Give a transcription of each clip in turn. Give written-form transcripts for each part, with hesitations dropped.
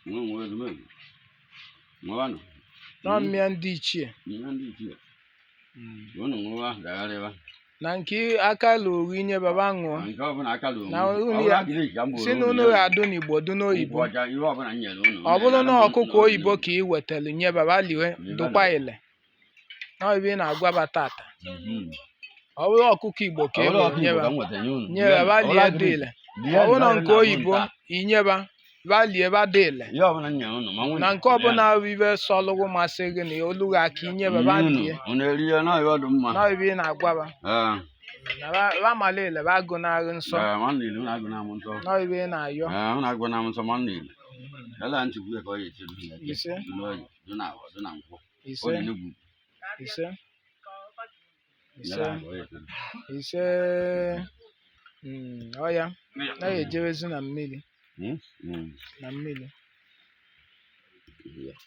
Nwe nwe ezumezu. Ṅụwanụ. Nọ mmịa ndị ichie. Ihe ndị ichie. Unu ṅụwa gagharịwa. Na nke aka lụrụ inye baba ṅụọ. Ma nke ọbụla aka lụrụ Na m. unu Ọ bụrụ ya- agịrị ka m bụrụ Si na unu unu ya. ga-adụ n'Igbo dụ n'oyibo. Nkwụ ọcha, ihe ọbụla m nyere unu. Ọ bụrụ na unu ọkụkọ oyibo ka ị wetara nye baba liwe dụkwa ile. Na ọ bụ ị na-agwa ba tata. Ọ bụrụ ọkụkọ Igbo ka Ọ ị bụrụ bụrụ ọkụkọ nye Igbo ba ka m wetara nye unu. nye ba ba Ọ bụrụ lie dị agịrị, ile. lie Ọ bụrụ na dị nke oyibo taa. inye ba ba lie ba dị ile. Ihe ọbụla m nyere unu, ma nwunye Na nke ọbụla bụ ibe sọlụgụ masị gị na olu gị aka inye ba ba Unu, lie. unu erie na ọ dị mma. Na ọ bụ ị na-agwa ba. Ee, Na ba ba mala ile ba agụ na-agụ nsọ. ee, nwanne ilu unu agụ na m nsọ. Na ọ bụ ị na-ayọ. Ee, unu agụ na m nsọ nwanne ilu. Ele nchukwu ya ka ọ ya esi dị na eke, Ise. dị n'oyi, dị na awọ, dị na nkwọ. Ise. Ọ dị n'ugwu. Ise. Ise. Ele ka ọ ya esi dị. Ise. Ọ ya. Na ya ejewezi na mmiri. Na mmiri. Yeah.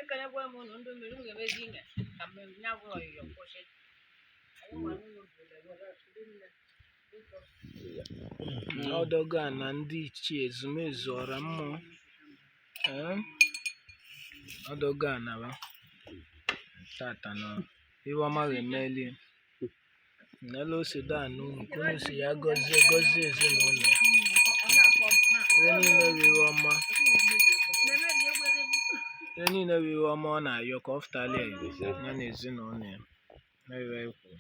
Ekelekwa m unu ndị mmiri unu ga-emezi ime ka mmemme ya bụrụ ọyịyọ kwụsị. Anyị nwa unu bụ ndị nne. Biko. Ọdọgo a na ndị ichie ezumezu ọra mmụọ. Ee? Ọdọgo a na ba. Tata na iwe ọma ga-emeli. Nele ose do anụ unu ka unu si ya gọzie gọzie ezinụlọ. Ihe niile bụ iwe ọma. Ihe niile bụ iwe ọma ọ na-ayọ ka ọ fụtala ya Ise. ya na ezinụlọ ya. Na iwe anyị kwuru.